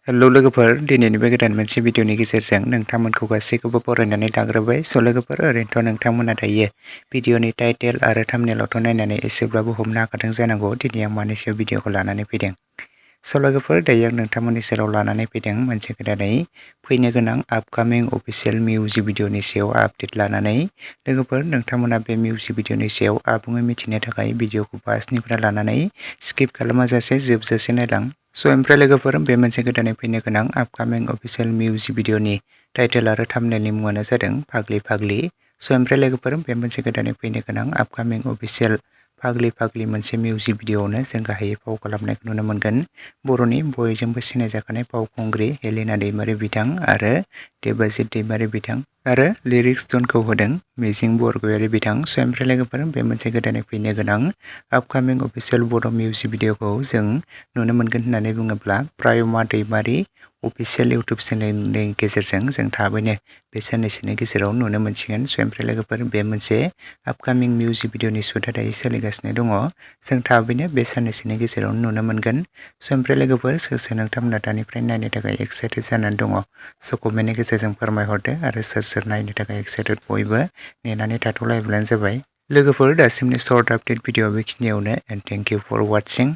Hello लोगोफोर दिनैनि बे गोदान मोनसे भिडिअनि गेजेरजों नोंथांमोनखौ गासैखौबो बरायनानै लाग्रोबाय। लोगोफोर ओरैनोथ' नोंथांमोना दायो भिडिअनि टाइटेल आरो थाम्बनेइलावथ' नायनानै एसेब्लाबो हमनो हाखादों जानांगौ दिनै आं मानि सायाव भिडिअखौ लानानै फैदों। लोगोफोर दायो आं नोंथांमोननि सेराव लानानै फैदों मोनसे गोदानै फैनो गोनां आपकामिं अफिसियेल मिउजिक भिडिअनि सायाव आपडेट लानानै। लोगोफोर नोंथांमोना बे मिउजिक भिडिअनि सायाव आबुङै मिथिनो थाखाय भिडिअखौ फार्स्टनिफ्राय लानानै स्किप खालामाजासे जोबजासे नायलां। ओमफ्राय लोगोफोर बे मोनसे गोदानै फैनो गोनां आपकामिं अफिसियेल मिउजिक भिडिअनि टाइटेल आरो थाम्बनेइलनि मुङानो जादों फाग्लि फाग्लि। ओमफ्राय लोगोफोर बे मोनसे गोदानै फैनो गोनां आपकामिं अफिसियेल फाग्लि फाग्लि मोनसे मिउजिक भिडिअआवनो जों गाहायै फाव खालामनायखौ नुनो मोनगोन बर'नि बयजोंबो सिनायजाखानाय फावखुंग्रि हेलिना दैमारि बिथां आरो देबाजित दैमारि बिथां आरो लिरिक्स टनखौ होदों मिजिं बरगयारि बिथां। ओमफ्राय लोगोफोर बे मोनसे गोदानै फैनो गोनां आपकामिं अफिसियेल बड' मिउजिक भिडिअखौ जों नुनो मोनगोन होननानै बुङोब्ला प्रायमा दैमारि अफिसियेल इउटुब चेनेलनि गेजेरजों जों थाबैनो बे साननैसोनि गेजेराव नुनो मोनसिगोन। ओमफ्राय लोगोफोर बे मोनसे आपकामिं मिउजिक भिडिअनि शुटआ दायो सोलिगासिनो दङ। जों थाबैनो बे साननैसोनि गेजेराव नुनो मोनगोन। ओमफ्राय लोगोफोर सोर नोंथांमोना दानिफ्राय नायनो थाखाय एक्साइटेड जानानै दङ कमेन्टनि गेजेरजों फोरमायहरदो आरो सोर नायनो थाखाय एक्साइटेड बयबो नेनानै थाथ'लायब्लानो जाबाय। लोगोफोर दासिमनि सर्ट आपडेट भिडिअ बेखिनियावनो एन्ड थेंक इउ फर वाचिं।